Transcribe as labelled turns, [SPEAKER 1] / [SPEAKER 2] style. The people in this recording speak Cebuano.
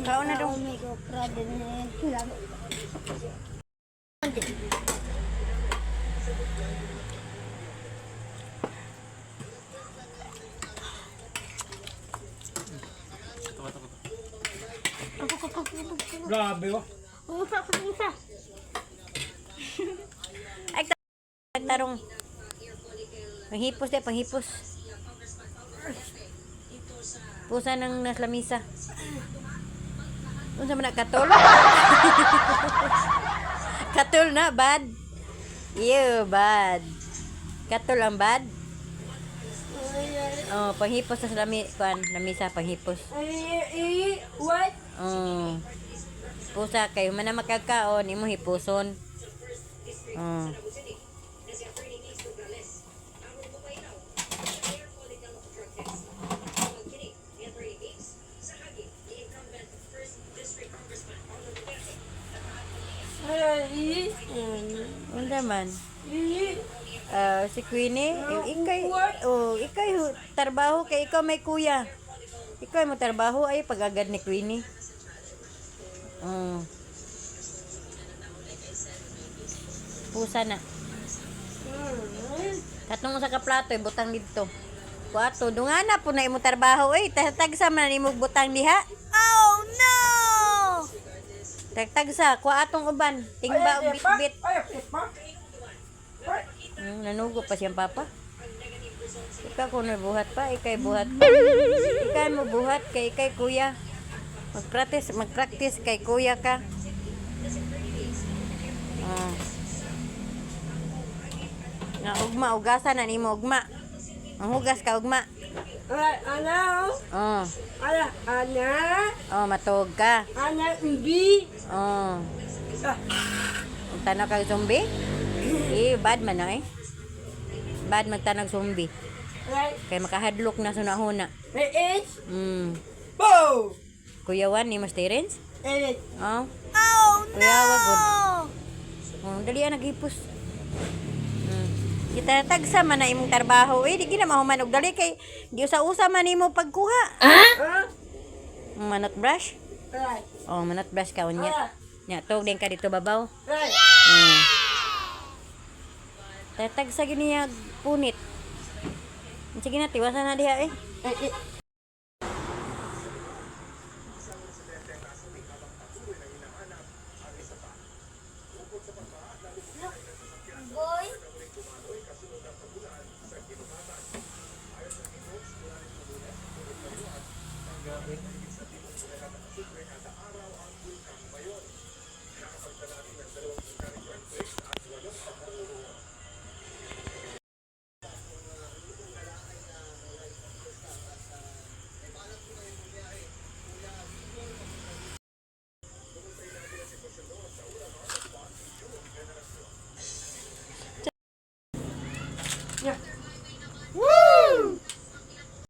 [SPEAKER 1] Kaon na dong.
[SPEAKER 2] May okra din eh.
[SPEAKER 3] Grabe oh.
[SPEAKER 2] Usa, usa.
[SPEAKER 1] Ay, tarong. Panghipos de, panghipos. Pusa ng nas lamisa. Unsa man na katol? Katol na, bad. Ew, bad. Katol ang bad. Oh, panghipos sa lami, kuan, lamisa panghipos.
[SPEAKER 2] Eh, what?
[SPEAKER 1] Oh. Pusa kayo man na makakaon imo hipuson. Oh. Unsa man? Ah, si Queenie, ikay, oh, ikay trabaho kay ikaw may kuya. Ikaw mo trabaho ay pagagad ni Queenie. Oh. Pusa na. Katong sa ka plato ibutang didto. Kuato dungana po na imo trabaho eh. Tagsa man nimo butang diha.
[SPEAKER 2] Oh no!
[SPEAKER 1] Tagtagsa kuha atong uban. Tingba og bitbit.
[SPEAKER 3] Ay, pa.
[SPEAKER 1] Nanugo pa siyang papa. Ikaw kung buhat pa, ikay buhat pa. Ikay mo buhat kay ikay kuya. Magpractice, magpractice kay kuya ka. Ah. Nga ugma ugasan na nimo ugma. Ang hugas ka ugma.
[SPEAKER 2] Ay, ano?
[SPEAKER 1] Oh,
[SPEAKER 2] Ala, ana,
[SPEAKER 1] oh matuog ka.
[SPEAKER 2] ana, ubi.
[SPEAKER 1] Oh. Ang tanaw kag zombie? Eh, bad man na eh. Bad magtanag zombie.
[SPEAKER 2] Right.
[SPEAKER 1] Kay makahadlok na sunahuna.
[SPEAKER 2] Eight.
[SPEAKER 3] Bo!
[SPEAKER 1] Kuya Juan ni Mas Terence?
[SPEAKER 2] Eight.
[SPEAKER 1] Oh.
[SPEAKER 2] Oh
[SPEAKER 1] Kuya wag. Oh, dali ah, naghipos. Kita tagsa man na imong trabaho eh di gina mahuman og dali kay di usa-usa man nimo pagkuha.
[SPEAKER 2] Huh?
[SPEAKER 1] Manot brush?
[SPEAKER 2] Right.
[SPEAKER 1] Oh, manot brush ka unya. Nya tug din ka dito babaw.
[SPEAKER 2] Right.
[SPEAKER 1] Tatagsa gini niya punit. Sige na, tiwasan na diha eh.
[SPEAKER 2] Eight.